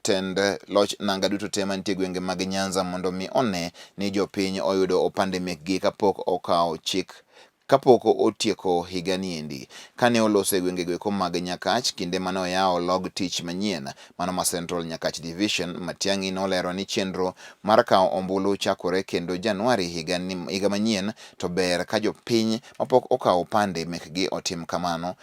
Jotend loch nanga duto te mantie e gwenge mag Nyanza mondo mi one ni jopiny oyudo opande mekgi kapok okawo chik kapok otieko higa niendi. Kane oloso e gwenge goeko mag Nyakach kinde mane oyawo log tich manyien mano ma Central Nyakach Division, Matiang'i nolero ni chenro mar kawo ombulu chakore kendo Januari higa, higa manyien to ber ka jopiny mapok okawo opande mekgi otim kamano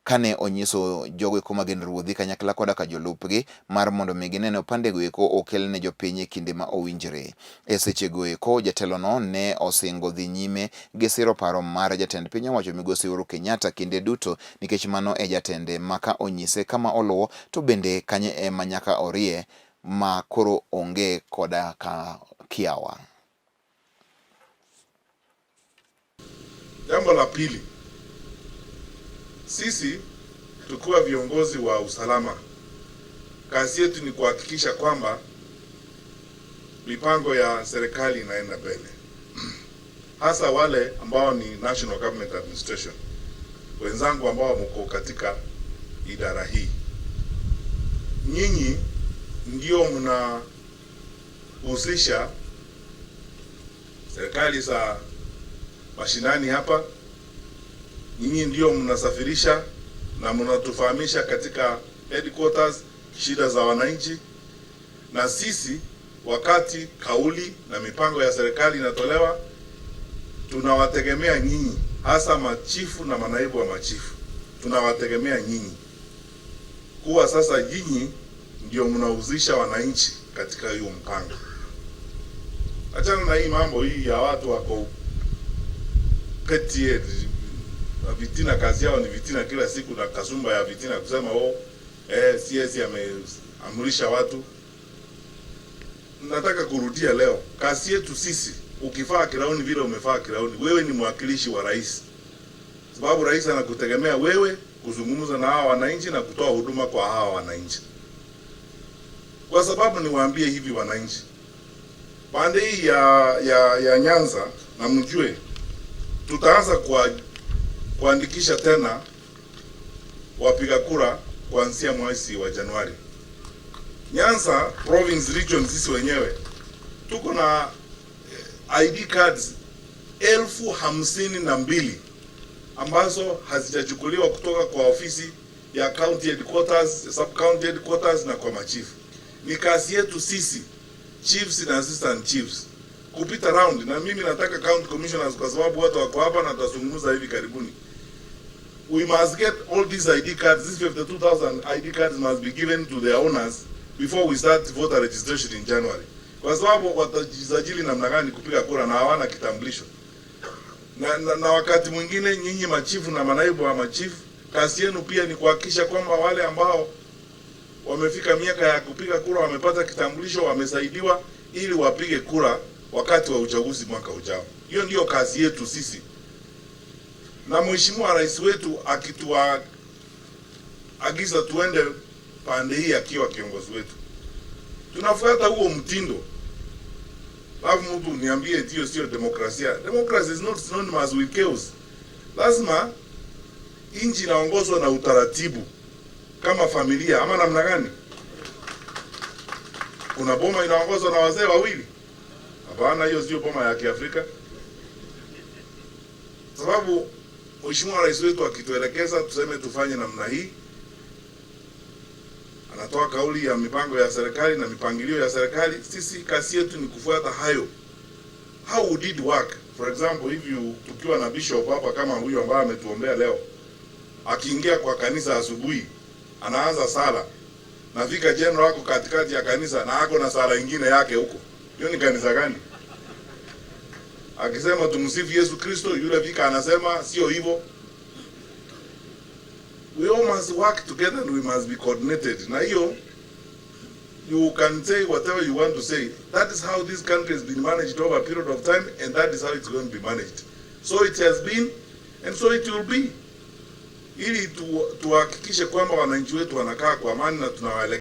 kane onyiso jogo eko magin ruodhi kanyakla koda ka jolupgi mar mondo mi gine ni opandego eko okel ne jopiny e kinde ma owinjore. E sechego eko jatelono ne osingo dhi nyime gi siro paro mar jatend piny owacho migosi Uhuru Kenyatta kinde duto nikech mano e jatende ma ka onyise kama oluwo to bende kanyo ema nyaka orie ma koro onge koda ka kiawa. Jambo la pili, sisi tukiwa viongozi wa usalama, kazi yetu ni kuhakikisha kwamba mipango ya serikali inaenda mbele, hasa wale ambao ni National Government Administration, wenzangu ambao mko katika idara hii, nyinyi ndio mnahusisha serikali za mashinani hapa, nyinyi ndio mnasafirisha na mnatufahamisha katika headquarters shida za wananchi, na sisi wakati kauli na mipango ya serikali inatolewa, tunawategemea nyinyi, hasa machifu na manaibu wa machifu, tunawategemea nyinyi kuwa sasa nyinyi ndio mnahusisha wananchi katika hiyo mpango. Achana na hii mambo hii ya watu wako petty na vitina, kazi yao ni vitina kila siku na kasumba ya vitina kusema oh, CS ameamrisha watu. Nataka kurudia leo, kazi yetu sisi, ukivaa kirauni vile umevaa kirauni, wewe ni mwakilishi wa rais, sababu rais anakutegemea wewe kuzungumza na hawa wananchi na kutoa huduma kwa hawa wananchi. Kwa sababu niwaambie hivi wananchi, pande hii ya Nyanza, na mjue tutaanza kwa kuandikisha tena wapiga kura kuanzia mwezi wa Januari. Nyanza province region, sisi wenyewe tuko na ID cards 52,000 ambazo hazijachukuliwa kutoka kwa ofisi ya county headquarters, sub county headquarters na kwa machifu. Ni kazi yetu sisi chiefs na assistant chiefs kupita round, na mimi nataka county commissioners, kwa sababu watu wako hapa na tutazungumza hivi karibuni. We must get all these ID cards, these 52,000 ID cards must be given to their owners before we start voter registration in January, kwa sababu watajisajili namna gani kupiga kura na hawana kitambulisho? Na wakati mwingine nyinyi machifu na manaibu wa machifu, kazi yenu pia ni kuhakikisha kwamba wale ambao wamefika miaka ya kupiga kura wamepata kitambulisho, wamesaidiwa ili wapige kura wakati wa uchaguzi mwaka ujao. Hiyo ndiyo kazi yetu sisi, na Mheshimiwa Rais wetu akituagiza tuende pande hii akiwa kiongozi wetu, tunafuata huo mtindo. Alafu mtu niambie eti hiyo sio demokrasia. Democracy is not synonymous with chaos. Lazima nchi inaongozwa na utaratibu kama familia ama namna gani? Kuna boma inaongozwa na wazee wawili? Hapana, hiyo sio boma ya Kiafrika. Sababu Mheshimiwa Rais wetu akituelekeza tuseme tufanye namna hii, anatoa kauli ya mipango ya serikali na mipangilio ya serikali. Sisi kazi yetu ni kufuata hayo. How would it work? For example, if you tukiwa na bishop hapa kama huyu ambaye ametuombea leo, akiingia kwa kanisa asubuhi, anaanza sala na vicar general wako katikati ya kanisa na ako na sala ingine yake huko, hiyo ni kanisa gani? Akisema tumsifu Yesu Kristo, yule vicar anasema sio hivyo. We all must work together and we must be coordinated. Na hiyo you can say whatever you want to say. That is how this country has been managed over a period of time, and that is how it's going to be managed. So it has been and so it will be. Ili tuhakikishe kwamba wananchi wetu wanakaa kwa amani na tunawaelekeza